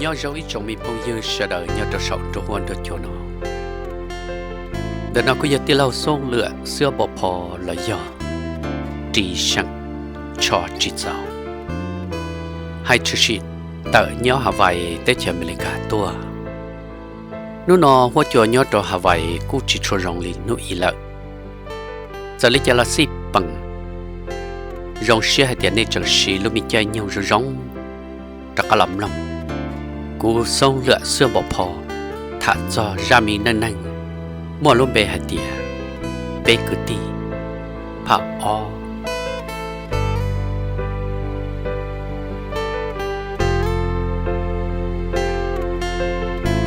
Nyob zoo ib tsoom me phooj ywg sawv daws nyob rau saum nruab huab nruab cua no. Ntawm no kuj yog tij laug Xoob Lwam Xwb Npau Pho los yog Ris Seem Tsho Tsis Txaus, hais tshwm sim tawm nyob Hawaii teb chaws Amelikas tuaj. Hnub no huab cua nyob rau Hawaii kuj tsis tshua zoo li hnub ib lawm. Txawm li cas los xij peem, zoo siab hais tias nej tseem siv lub me caij nyoog zoo zoo rov qab los mloog kuv Xoob Lwam Xwb Npau Pho tham txog zaj me neej neeg muaj lub npe hais tias Peb Kwv Tij phab ob.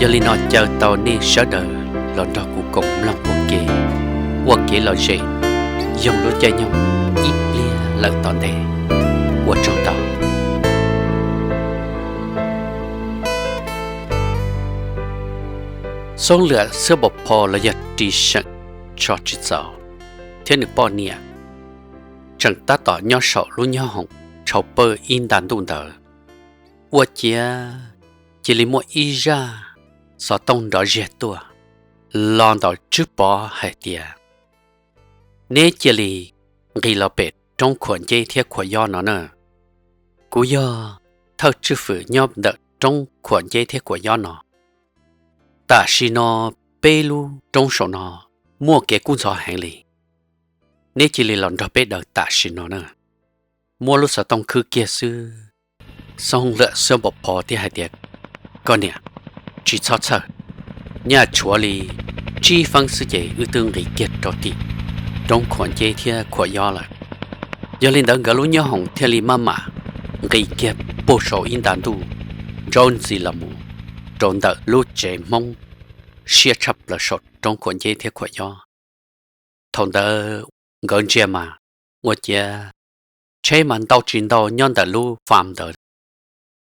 Yog li no caw tau nej sawv daws los nrog kuv koom mloog ua ke, ua kev lom zem, yoog lub caij nyoog ib pliag lawm tom ntej. Ua tsaug ntau. Xoob Lwam Xwb Npau Pho los yog Ris Seem Tsho Tsis Txaus thiab nws poj niam tseem tab tom nyob saum lub nyob hoom tshau pawj ib nta ntuj ntawd. Ua ciav cia li muaj ib zaj xov tooj nrov ziag tuaj los ntawm Tswb Pov hais tias, Neb cia li nqis los pem roob Khuam Nceb thiab Khuam Yob no na. Kuv yog thawj tswj fwm nyob ntawm roob Khuam Nceb thiab Khuam Yob no. Tam sim no peb lub roob saum no muaj kev kub ntxhov heev li. Neb cia li los nrog peb daws tam sim no na. Muab lub xov tooj khwb kiag xwb, Xoob Lwam Xwb Npau Pho thiaj hais tias, Koj niam, tsis txhob txhawj, nyaj tshuav li tsib feeb xwb ces wb twb nqis kiag rau tim roob Khuam Nceb thiab Khuam Yob lawm. Yog li ntawd nkawd lub nyob hoom thiaj li maj mam nqis kiag puag saum ib nta ntuj nraub ntxiv los mus rau ntawm lub tsev Hmoob siab tshaj plaws saum roob Khuam Nceb thiab Khuam Yob. Thaum ntawd nkawd ntsia mas ua ciav tsheb mas ntau tsis ntau nyob ntawm lub fam ntawd,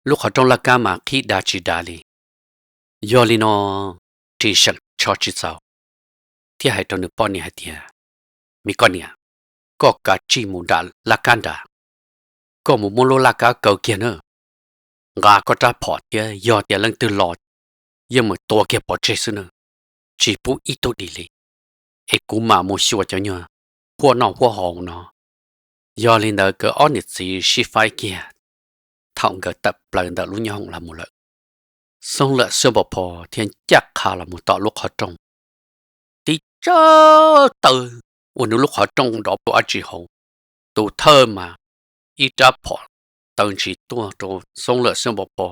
lub qhov rooj laj kab mas qhib dav tsis dav li. Yog li no Ris Seem Tsho Tsis Txaus thiaj hais rau nws poj niam hais tias, Me koj niam, koj kav tsij mus nram laj kab nrad, koj mus muab lub laj kab kaw kiag na, nqa koj rab phom thiab yog tias leej twg los yeej mus tua kiag pov tseg xwb na, tsis pub ib tug dim li, es kuv mam mus xyuas cov nyuag huab noj huab haus no. Yog li ntawd nkawd ob niam txiv sib faib kiag thaum nkawd tawm plaws ntawm lub nyob hoom los mus lawm. Xoob Lwam Xwb Npau Pho thiaj ncaj qha los mus tom lub qhov rooj, tib tsab taw uas nws lub qhov rooj nrov pua dab tsi hauv. Tus thawj mas ib rab phom taw ntshis tuaj rau Xoob Lwam Xwb Npau Pho,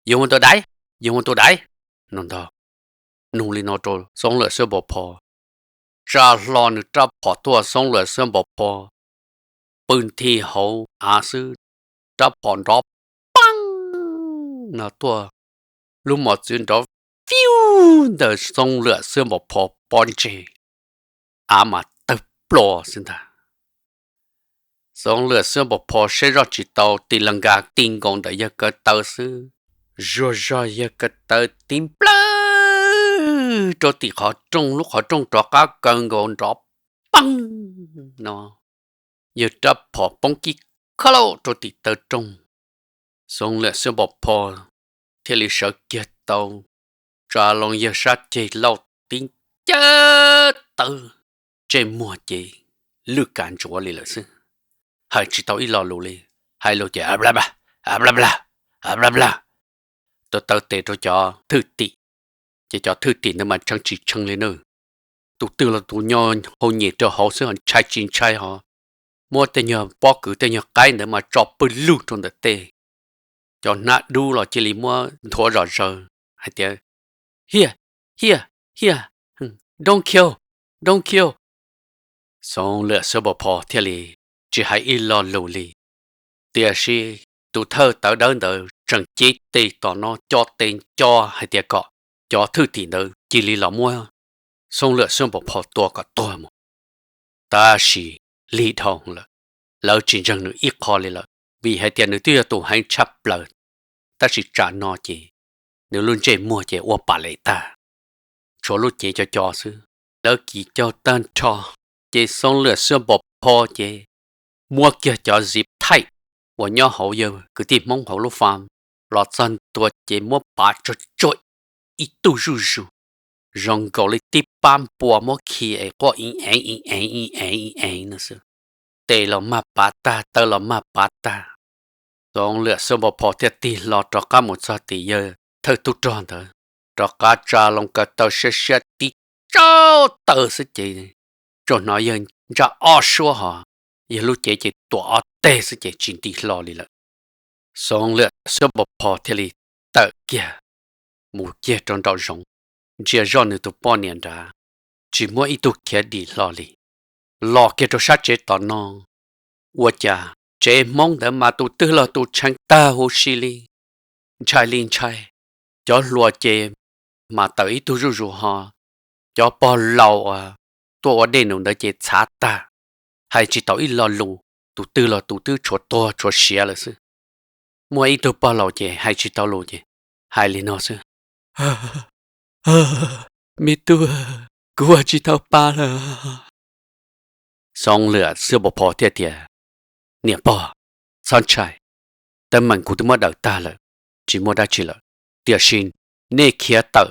Yus mus tus daiv, yus mus tus daiv, no ntag. Nug li no rau Xoob Lwam Xwb Npau Pho, tsa hlo nws rab phom tuaj, Xoob Lwam Xwb Npau Pho pw nthi hauv av xwb, rab phom nrov paj no tuaj, lub mos txwv nrov fiu ntawm Xoob Lwam Xwb Npau Pho pob ntseg, av mas tawg plua xwb ntag. Xoob Lwam Xwb Npau Pho saib zoj tsis tau, tis las nkas ti nkaus ntawm yawg kav taw xwb, zuag zog yawg kav taw ti nplawg rau tim qhov rooj, lub qhov rooj rov qab kaw nkaus nrov paj no, yawg rab phom poob kib khab lauj rau tim taw rooj. Xoob Lwam Xwb Npau Pho thiaj li sawv kiag tau, tsa loo yawg sab ceg lauj, tib cab taw, ntsej muag ces lwj kav ntsuav li lawm xwb, hais tsis tau ib lo lus li, hais lus ces a bla bla, a bla bla, a bla bla, taw taw tes rau cov thwj tim, ces cov thwj tim ntawd mas tshee tsis tshee li na. Tus twg los tus nyo hau nyem rau hauv xwb, ntshai tsis ntshai ho, muab tej nyuag pob kws tej nyuag qaib ntawd mas tso pw lug rau ntawm tej. Cov hnab dub los cia li muab nthuav zom zaws hais tias, Hiaj, hiaj, hiaj, don't kill, don't kill. Xoob Lwam Xwb Npau Pho thiaj li tsis hais ib lo lus li. Tiam sis tus thawj tawv dawb ntawd tseem cev tes tom no co tes nco hais tias kom cov thwj tim ntawd cia li los muab Xoob Lwam Xwb Npau Pho tua kom tuag mus. Tab sis lig dhau lawm, lawv tsis ntseeg nws ib qho li lawm, vim hais tias nws twb yog tus heev tshaj plaws, tab sis tsam no ces nws lub ntsej muag ces ua pam lem tag, tshuav lub cev co co xwb. Lawv kis caug tag nrho, ces Xoob Lwam Xwb Npau Pho ces muab kiag cov zip thaij uas nyob hauv yawg kwv tij Hmoob hauv lub fam los txog ntua ces muab pav tsuag tsuag ib tug zuj zus, zoo nkaus li tib pab npua muab khi es quaj ib eev ib eev ib eev ib eev no xwb. Tes los mag pav tag, taw los mag pav tag. Xoov Lwam Xwb Npau Phos thiaj tig hlo rov qab mus txog tim yawg thawj tub rog ntawd, rov qab tsa loo kaw taw siab siab tib tsaug taw xwb ces tsuas hnov yawg ntsaj ob suab hos, yawg lub cev ces tuam ob teg xwb ces tsis nti hlo li lawm. Xoov Lwam Xwb Npau Phos thiaj li tawm kiag mus kiag rau nraum zoov, ntsia zoj nws tus poj niam nrad, tsis muaj ib tug khiav dim hlo li. Los kiag rau sab tsev tom no, ua cas tsev Hmoob ntawd mas tus twg los tus tshee tag huv si li, ntshai li ntshai. Cov hluas ces mas tawm ib tug zuj zus ho, cov pog laus uas tuaj ua dej num ntawd ces txhav tag, hais tsis tau ib lo lus, tus twg los tus twb tshuav tuag tshuav siav lawm xwb. Muaj ib tug pog laus ces hais tsis tau lus ces hais li no xwb: Me tub, kuv ua tsis tau pa lawm. Xoov Lwam Xwb Npau Phos thiaj tias: Niam pog, txhob ntshai, teeb meem kuv twb muab daws tag lawm, tsis muaj dab tsi lawm. Tiam sis nej khiav tawm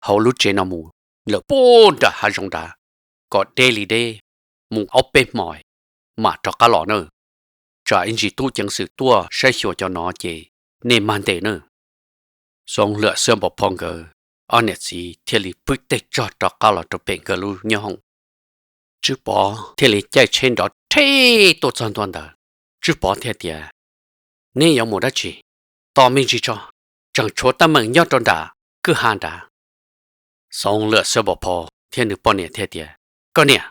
hauv lub tsev no mus lawm puag nram hav zoov nrad, kom deb li deb mus ob peb hmos mam rov qab los na. Tsam ib ntsis tub ceev xwm tuaj saib xyuas cov no ces nej mag ntes na. Xoov Lwam Xwb Npau Phos nkawd ob niam txiv thiaj li pw tej tsog rov qab los rau pem nkawd lub nyob hoom. Tswb Pov thiaj li caij tsheb nrov rheb tuaj txog ntua ntawd. Tswb Pov thiaj tias: Neb yuav mus dab tsi? Tos me ntsis tso, tseem tshuav teeb meem nyob rau nram kwj ha nrad. Xoov Lwam Xwb Npau Phos thiab nws poj niam thiaj tias: Koj niam,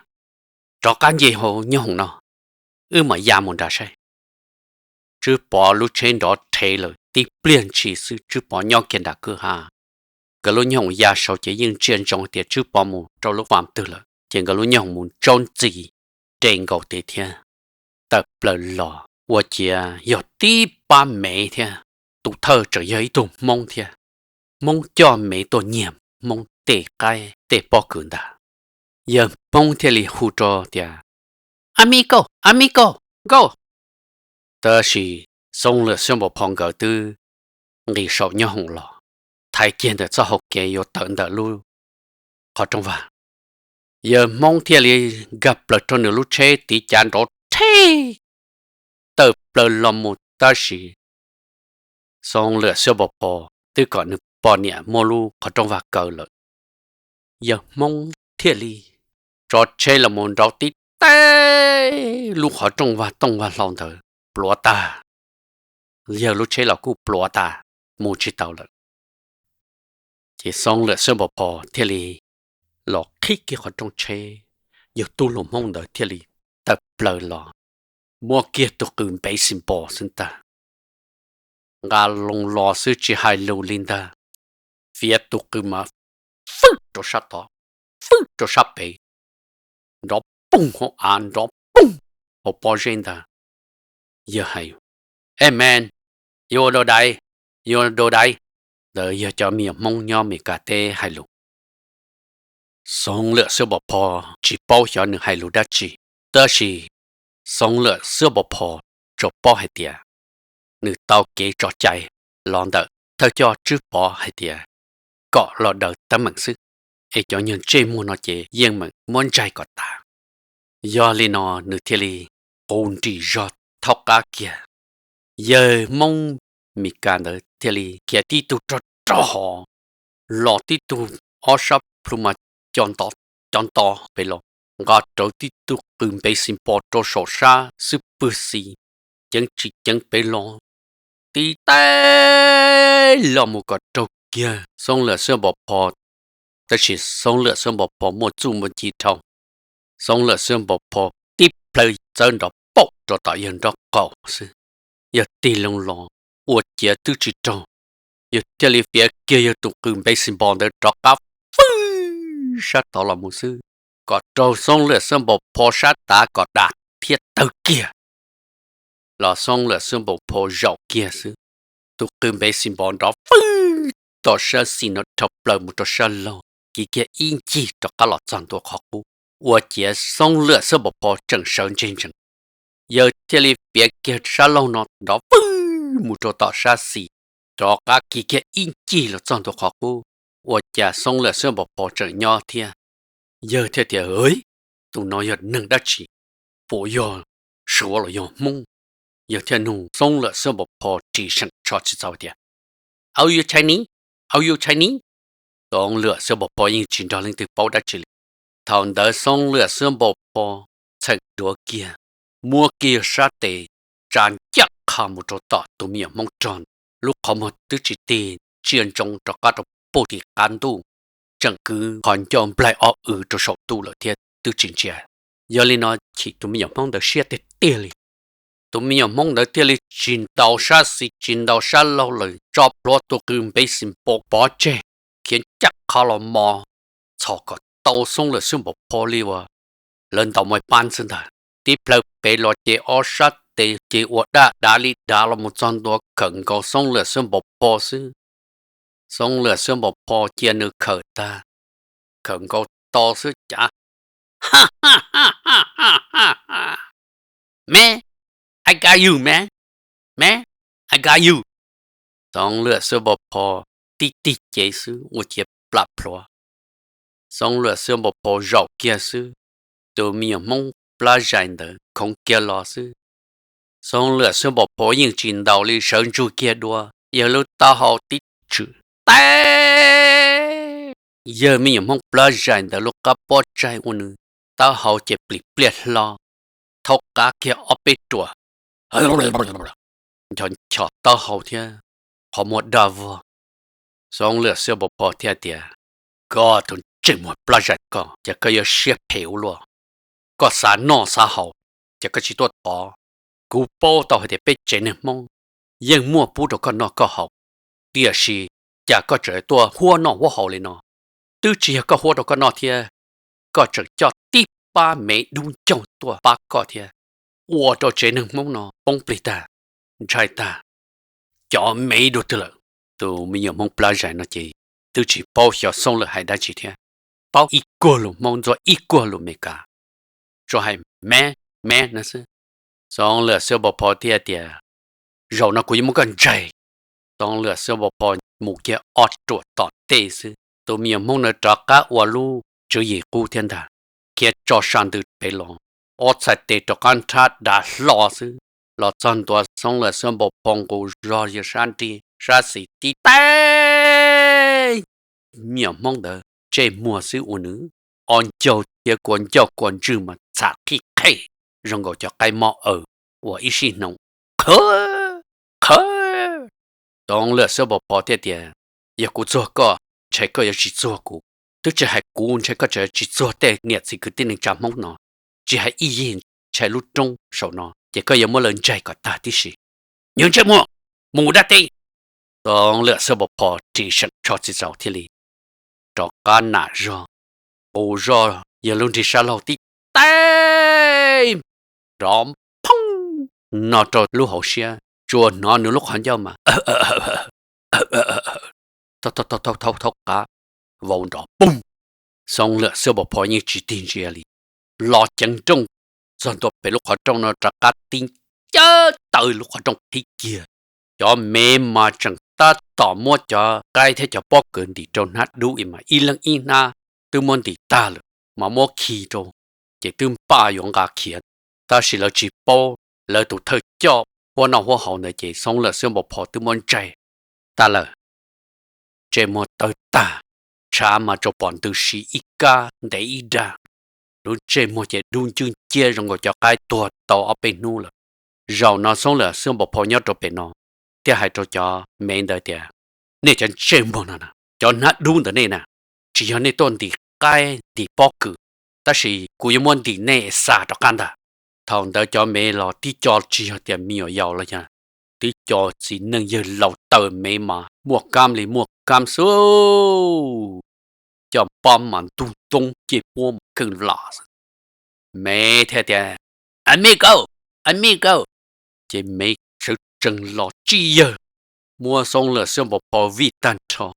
rov qab nce hauv nyob hoom no, wb mam ya mus nrad saib. Tswb Pov lub tsheb nrov rheb lawm tib pliag ntshis xwb Tswb Pov nyob kiag nram kwj ha. Nkawd lub nyob hoom ya saud ces yeej ntsia ntsoov tias Tswb Pov mus rau lub fam twg lawm, ces nkawd lub nyob hoom mus tsaub ntxi de nkaus tes thiab. Tawm plaws los ua ciav yog tib pab mev thiab, tus thawj tseem yog ib tug Hmoob thiab. Hmoob coj mev tuaj nyiag Hmoob tej qaib tej pob kws ntag. Yawg Hmoob thiaj li hu rau tias: Amigo, amigo, go! Tab sis Xoov Lwam Xwb Npau Phos nkawd twb nqis saum nyob hoom los, thaiv kiag ntawm txoj hau kev yuav tawm ntawm lub qhov rooj vag. Yawg Hmoob thiaj li nkag plaws rau nws lub tsheb tiv cav nrov rheb tawm plaws los mus tab sis Xoov Lwam Xwb Npau Phos twb kom nws poj niam muab lub qhov rooj vag kaw lawm. Yawg Hmoob thiaj li tso tsheb los mus nrauv tib teg lub qhov rooj vag tooj vag hlau ntawd pluav tag. Yawg lub tsheb los kuj pluav tas mus tsis tau lawm. Ces Xoov Lwam Xwb Npau Phos thiaj li los qhib kiag qhov rooj tsheb, yawg tub hluas Hmoob ntawd thiaj li tawm plaws los, muab kiag tus qws npev xis npos xwb ntag. Nqa loo los xwb tsis hais lus li ntag, fiav tus qws mas fwj rau sab tod, fwj rau sab pem, nrov poog hauv av, nrov poog hauv pob zeb ntag. Yawg hais: Hey man, you do die, you do die. Ntawd yog cov me nyuam Hmoob nyob Amelikas teb hais lus. Xoov Lwam Xwb Npau Phos tsis paub xyov nws hais lus dab tsi, tab sis Xoov Lwam Xwb Npau Phos tsuas paub hais tias nws tau kev tso cai los ntawm thawj coj Tswb Pov hais tias kom los daws teeb meem xwb, es cov nyuag ntsej muag no ces yeej meem muab ntsaig kom tas. Yog li no nws thiaj li qus nrim zog thaub qab kiag. Yawg Hmoob Mes Kas ntawd thiaj li khiav tib tug rog rog hos, los tib tug ob sab plhu mas co nto co nto pem los, nqa rawv tib tug qws npev xis npos rau saum sab xwb pwg xis, ceev tsis ceev pem los, tib teg los mus kom raug kiag Xoob Lwam Xwb Npau Phos. Tab sis Xoob Lwam Xwb Npau Phos muaj txuj muaj ci dhau, Xoob Lwam Xwb Npau Phos tib plhaw txawb nrov paum rau tom yawg nraub qaum xwb, yawg tig loo los ua ciav twb tsis raug, yawg thiaj li fiav kiag yawg tus qws npev xis npos ntawd rov qab fwj sab tod los mus xwb, kom raug Xoob Lwam Xwb Npau Phos sab tav kom dam thiab tawg kiag. Los Xoob Lwam Xwb Npau Phos zaum kiag xwb, tus qws npev xis npos nrov fwj tom sab xis no dhau plaws mus rau sab laug, kiv kiag ib ncig rov qab los txog ntua qhov qub, ua ciav Xoob Lwam Xwb Npau Phos tseem sawv ntseg ntsees. Yawg thiaj li fiav kiag sab laug no nrov fwj mus rau tom sab xis, rov qab kiag ib ncig los txog ntua qhov qub, ua cas Xoob Lwm Xwb Npaum Pho tseem nyob thiab. Yawg thiaj tias, Tus no yog neeg dab tsi? Puas yog Suav los yog Hmoob? Yawg thiaj nug Xoob Lwm Xwb Npaum Pho ris seem tsho tsis txaus tias, Are you Chinese? Are you Chinese? Xoob Lwm Xwb Npaum Pho yeej tsis nrog leej twg paub dab tsi li. Thaum ntawd Xoob Lwm Xwb Npaum Pho txheem duav kiag, muab kiag sab tes tsa ncaj qha mus rau tom tus me nyuam Hmoob rog, lub qhov muag twb tsis tig tsiaj ntsoov rov qab rau puag tim qab ntuj, tseem kwv qhov ncauj nplaig ob w rau saum ntuj lawm thiab twb tsis ntsia. Yog li no chim tus me nyuam Hmoob ntawd siab tiag tiag li. Tus me nyuam Hmoob ntawd thiaj li tsis ntaus sab xis tsis ntaus sab laug lawm, tso plhuav tus qws npev xis npaum pov tseg, khiav ncaj qha los mos, txhos kom tau Xoob Lwm Xwb Npaum Pho li uas lawv ntaus maj pab xwb ntag. Tib plhaw pem los ces ob sab tes ces ua daj dav li dav los mus txog ntua khawm nkaus Xoob Lwm Xwb Npaum Pho xwb. Xoob Lwm Xwb Npaum Pho cia nws khawm tag, khawm nkaus to xwb cav, Me, I got you, me, me, I got you. Xoob Lwm Xwb Npaum Pho tib tig cev xwb ua ciav plam plhuav. Xoob Lwm Xwb Npaum Pho zaum kiag xwb, tus me nyuam Hmoob plab zais ntawd khoov kiag los xwb. Xoob Lwm Xwb Npaum Pho yeej tsis ntaus li, sawv ntsug kiag dua, yawg lub taub hau tib tswm, teb, yawg me nyuam Hmoob plab zais ntawd lub qab pob tsaig ua nws taub hau ces plim pliaj hlo, thaub qab kiag ob peb ruam, ncho ncho taub hau thiab qhov muag daj vog. Xoob Lwm Xwb Npaum Pho thiaj tias, Koj tus ntsej muag plab zais koj, ces koj yuav siab phem ua luaj. Koj xav noj xav haus, ces koj tsis tuaj thov. Kuv paub tau hais tias peb tsev neeg Hmoob yeej muaj pub rau koj noj koj haus, tiam sis cas koj tseem tuaj huab noj huab haus li no? Twb tsis yog koj huab rau koj noj thiab, koj tseem coj tib pab mev dub ncauj tuaj pab koj thiab, ua rau tsev neeg Hmoob no poob plig tag, ntshai tag. Cov mev dua twg lawm? Tus me nyuam Hmoob plab zais no ces twb tsis paub xyov Xoob Lwm hais dab tsi thiab, paub ib kuag lus Hmoob ntxuag ib kuag lus Meskas, tsuas hais me, me no xwb. Xoob Lwm Xwb Npaum Pho thiaj tias, Zaum no kuv yuav muab koj ntsaig. Xoob Lwm Xwb Npaum Pho mus kiag ob ruam tom tej xwb, tus me nyuam Hmoob na rov qab ua lub tswv yim qub thiab ntag, khiav tso sa ntws pem los, ob txhais tes rov qab nrhab dav hlo xwb, los txog ntua Xoob Lwm Xwb Npaum Pho nqus zog yawg sab nrig sab xis tib teb, me nyuam Hmoob ntawd ntsej muag xwb ua nws, ob ncaug thiab kua ncauj kua ntswg mas txham qhib qhe zoo nkaus cov qaib mob aws uas ib sij hnoos, Qhawv, qhawv. Xoob Lwm Xwb Npaum Pho thiaj tias, Yog kuv txuag koj, ntshai koj yuav tsis txuag kuv. Twb tsis hais kuv, ntshai koj tseem yuav tsis txuag tej niam txiv kwv tij neej tsa Hmoob no. Tsis hais ib yig, ntshai lub roob saum no ces koj yuav muab lawv ntsaig kom tag tib si. Nyuag ntsej muag, mus dab teb. Xoob Lwm Xwb Npaum Pho ris seem tsho tsis txaus thiaj li rov qab nam zog, nqus zog yawg lub nrig sab laug tib teb, nrov phoob no rau lub hauv siab, tsuas hnov nws lub qhov ncauj mas thaub qab vau nrov poog. Xoob Lwm Xwb Npaum Pho yeej tsis tig ntsia li, los ceev nrooj txog ntua pem lub qhov rooj no rov qab tib ncawg taw lub qhov rooj qhib kiag. Cov mev mas tseem tab tom muab cov qaib thiab cov pob kws ntim rau hnab dub es mas ib leeg ib hnab twb muab ntim tag lawm mas muab khi rau, ces twb npaj yuav nqa khiav. Tab sis lawv tsis paub, lawv tus thawj coj huab noj huab haus ntawd ces Xoob Lwm Xwb Npaum Pho twb muab ntsaig tag lawm. Ntsej muag tawg tag, tshav mas tsuas pom ntws si ib kab ntev ib dag. Lub ntsej muag ces dub ncwb nciab zoo nkaus cov qaib tuag tau ob peb hnub lawm. Zaum no Xoob Lwm Xwb Npaum Pho nyob rau pem no thiaj hais rau cov mev ntawd tias, Nej cov ntsej muag no na, cov hnab dub ntawm nej na, tsis yog nej tuaj ntim qaib ntim pob kws, tab sis kuv yuav muab ntim nej xa rov qab ntag. Thaum ntawd cov mev los tib co tsis yog tias me nyuam yaus los yog, tib co txiv neej yawg laus taw mev mas muaj kab li muaj kab xwb, coj pob mas ntug ntoob cej puab mas keej lam xwb. Mev thiaj tias, Amigo, amigo. Ces mev sawv tsees los tsij yawg muab Xoob Lwm Xwb Npaum Pho vij tag nrho.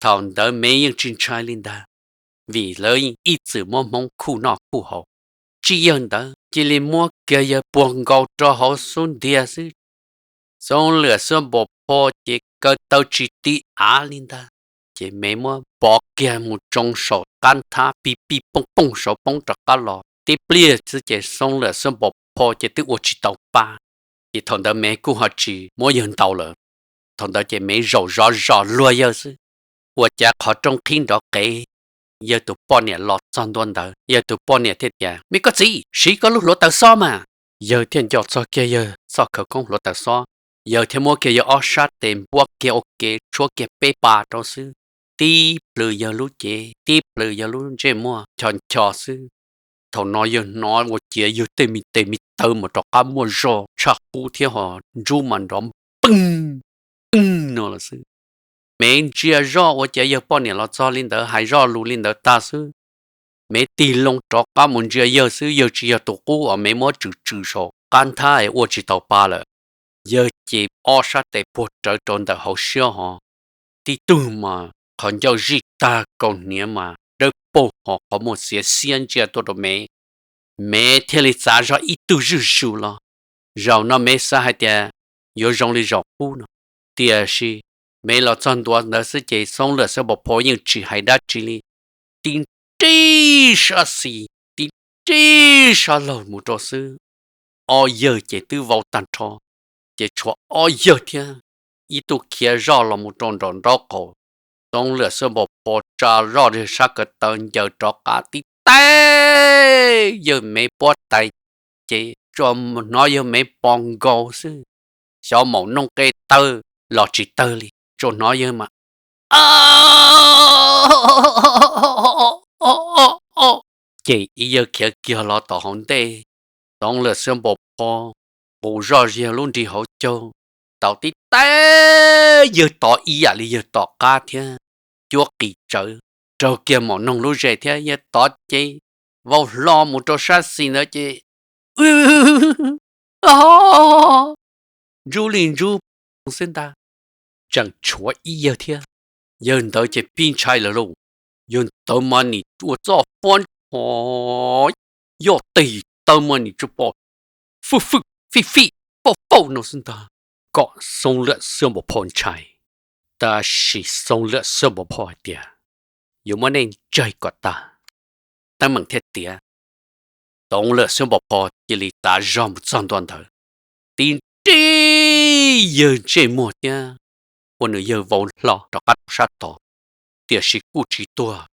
Thaum ntawd mev yeej tsis ntshai li ntag, vim lawv ib txwm muab Hmoob khuj noj khuj haus. Tsij yawg ntawd cia li muab kiag yawg puag nkaus rau hauv xub ntiag xwb. Xoob Lwm Xwb Npaum Pho ces kaw taw tsis ti av li ntag. Ces me muab pov kiag mus tsoo saum qab nthab pij pij pooj pooj saud poob rov qab los. Tib pliag xwb ces Xoob Lwm Xwb Npaum Pho ces twb ua tsis tau pa. Ces thaum ntawd me kuj ho tsis muab yawg ntaus lawm. Thaum ntawd ces me zaum zov zos luag yawg xwb. Ua cas qhov rooj qhib nrov qev, yawg tus poj niam los txog ntua ntawd. Yawg tus poj niam thiaj tias, Me koj txiv, siv koj lub hluav taws xob mas. Yawg thiaj nco txog kiag yawg txoj khawv koob hluav taws xob. Yawg thiaj muab kiag yawg ob sab tes npuab kiag ua ke tshuab kiag peb pas rau xwb, tib plhws yawg lub cev, tib plhws yawg lub ntsej muag ncho ncho xwb. Thaum no yawg hnov ua ciav yawg tej me tes me taw mas rov qab muaj zog tshaj qub thiab ho ntsub mas nrov peeg peeg no lawm xwb. Me ntsia zoj ua cas yawg poj niam los txog li ntawd hais zoj lus li ntawd tag xwb. Me tig loo rov qab mus ntsia yawg xwb, yawg tsis yog tus qub uas me muab tswm tswm saum qab nthab es ua tsis tau pa lawm. Yawg ces ob sab tes puag rawv rau ntawm hauv siab ho, tib tug mas qhov ncauj zij tag, kaus hniav mas dawb paug ho qhov muag xiav xiab ntsia tuaj rau me. Me thiaj li txav zog ib tug zuj zus los. Zaum no me xav hais tias yuav zoo li zaum qub no, tiam sis me los txog ntua ntawd xwb ces Xoob Lwm Xwb Npaum Pho yeej tsis hais dab tsi li, tib nrib sab xis, tib nrib sab laug mus rau xwb. Ob yawg ces twb vau tag nrho, ces tshuav ob yawg thiab ib tug khiav zoj los mus rau nraum nraub qaum. Xoob Lwm Xwb Npaum Pho tsa zoj sab ko taw ncaws rov qab tib teg yawg me puab tais, ces tsuas hnov yawg me pos nkaus xwb. Xyov maum noog qe tawg los tsis tawg li, tsuas hnov yawg mas ces ib yawg khiav kiag los tom hauv ntej. Xoob Lwm Xwb Npaum Pho qus zoj yawg lub nrig hauv caug, tau tib teg yawg tod ib yam li yawg tom qab thiab, cuab qis tsawv, raug kiag maum noog lub zes thiab yawg tod ces vau hlo mus rau sab xis ntawd ces ntsub li ntsub xwb ntag. Tseem tshuav ib yawg thiab, yawg ntawd ces pib ntshai lawm lauj. Yawg ntawd mas nim ua txoj fab ncho, yog tes taw mas nim tsuas pom fwj fwj fij fij fauj fauj no xwb ntag, kom Xoob Lwm Xwb Npaum Pho ntshai. Tab sis Xoob Lwm Xwb Npaum Pho hais tias, Yuav muab nej ntsaig kom tag, teeb meem thiaj tiav. Xoob Lwm Xwb Npaum Pho cia li tav zog mus txog ntua ntawd, tib nrib yawg ntsej muag thiab ua nws yawg vau hlo rov qab rau sab tod, tiam sis kuj tsis tuag.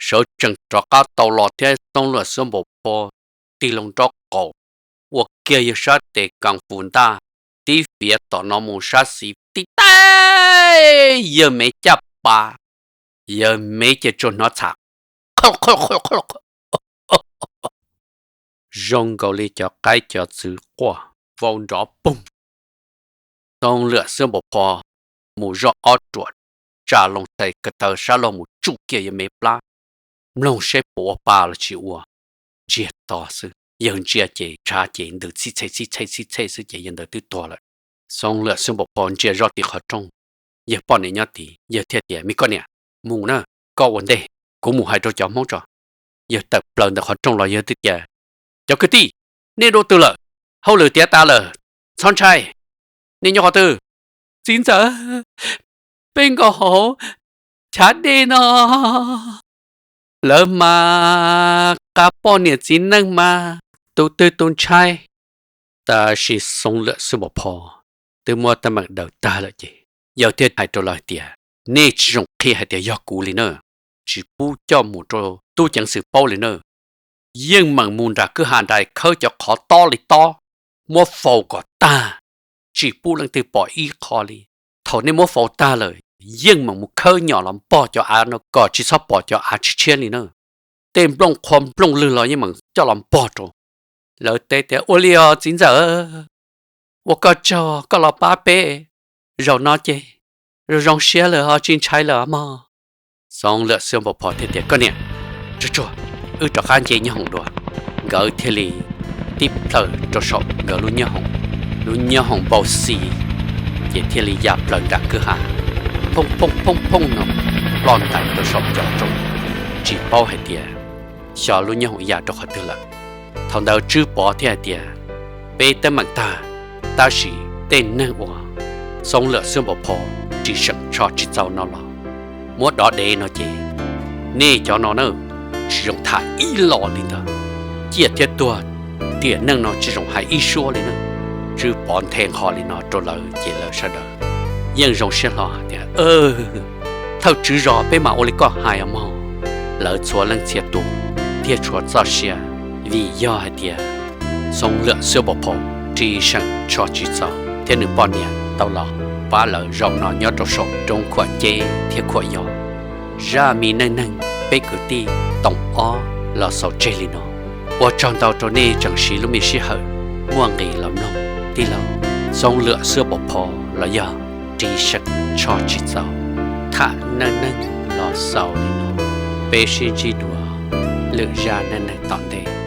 Sawv tsees rov qab tau los thiab Xoob Lwm Xwb Npaum Pho tig loo nraub qaum, ua kiag yawg sab tes kas fus ntaj, tib fiav tom no mus sab xis tib teg yawg me caj pas, yawg me ces tsuas hnov txham zoo nkaus li cov qaib cov txwv quaj vau nrov poog. Xoob Lwm Xwb Npaum Pho mus zoj ob ruam, tsa loo tes ko taw sab laug mus tsuj kiag yawg me plab, mloog seb puas ua pa los tsis ua. Ntsiag to xwb, yawg ntsia ces ntshav ces ntws txhij txhej txhij txhej txhij txhej xwb ces yawg ntawd twb tuag lawm. Xoob Lwm Xwb Npaum Pho ntsia zoj tim qhov rooj, yawg poj niam nyob tid, yawg thiaj tias, Me koj niam, mus na, koj ua ntej, kuv mus hais rau cov Hmoob tso. Yawg tawm plaws ntawm qhov rooj los yawg thiaj tias, Cov kwv tij, nej dua twg lawm? Hauj lwm tiav tas lawm, txhob ntshai. Nej nyob qhov twg? Txiv ntxawm, peb nkaum hauv chav dej no. Lawv mas qa poj niam txiv neej mas tus twg tus ntshai. Tab sis Xoob Lwm Xwb Npaum Pho twb muab teeb meem daws tag lawm ces yawg thiaj hais rau lawv hais tias, Nej tsis zoo qhia hais tias yog kuv li na, tsis pub coj mus rau tub ceev xwm paub li na. Yeej meem mus nram kwj ha nrad khawb cov qhov tob li tob, muab faus kom tag, tsis pub leej twg pom ib qho li. Thaum nej muab faus tag lawm, yeej meem mus khawb nyom los npog cov av no kom tsis txhob pom cov av tshiab tshiab li na. Tej nplooj qhuav nplooj lwg los yeej meem coj los npog rau. Lawv teb tias, Ua li os txiv ntxawm, ua koj tsaug koj los pab peb, zaum no ces zoo zoo siab lawm ho tsis ntshai lawm mog. Xoob Lwm Xwb Npaum Pho thiaj tias, Koj niam, tsuag tsuag, wb rov qab nce nyob hoom dua. Nkawd thiaj li tib plhaw rau saum nkawd lub nyob hoom, lub nyob hoom npau xis, ces thiaj li ya plaws nram kwj ha, phooj phooj phooj phooj no ploj ntais rau saum cov roob, tsis paub hais tias xyov lub nyob hoom ya rau qhov twg lawm. Thaum ntawd Tswb Pov thiaj hais tias, Peb teeb meem tag, tab sis tej neeg uas Xoob Lwm Xwb Npaum Phoo, Ris Seem Tsho Tsis Txaus no los muab dov dev no ces nej cov no na tsis zoo tham ib los li ntawd. Ciaj thiab tuag, tiam neej no tsis zoo hais ib suab li na. Tswv Pov nthe nqho li no rau lawv ces lawv sawv daws yeej zoo siab hlo hais tias, Thawj tswv zos, peb mam ua li koj hais os mog. Lawv txhua leej txhia tus thiaj tshuav txoj sia, vim yog hais tias Xoob Lwm Xwb Npaum Phoo, Ris Seem Tsho Tsis Txaus thiab nws poj niam tau los pab lawv zaum no nyob rau saum roob Khuam Ceb thiab Khuam Yos. Zaj me neej neeg peb kwv tij toom ob los xaus tseg li no. Ua tsaug ntau rau nej tseem siv lub me sij hawm muaj nqis los mloog tij laug Xoob Lwm Xwb Npaum Phoo los yog Ris Seem Tsho Tsis Txaus tham neej neeg los xaus li no. Peb sib ntsib dua lwm zaj neej neeg tom ntej.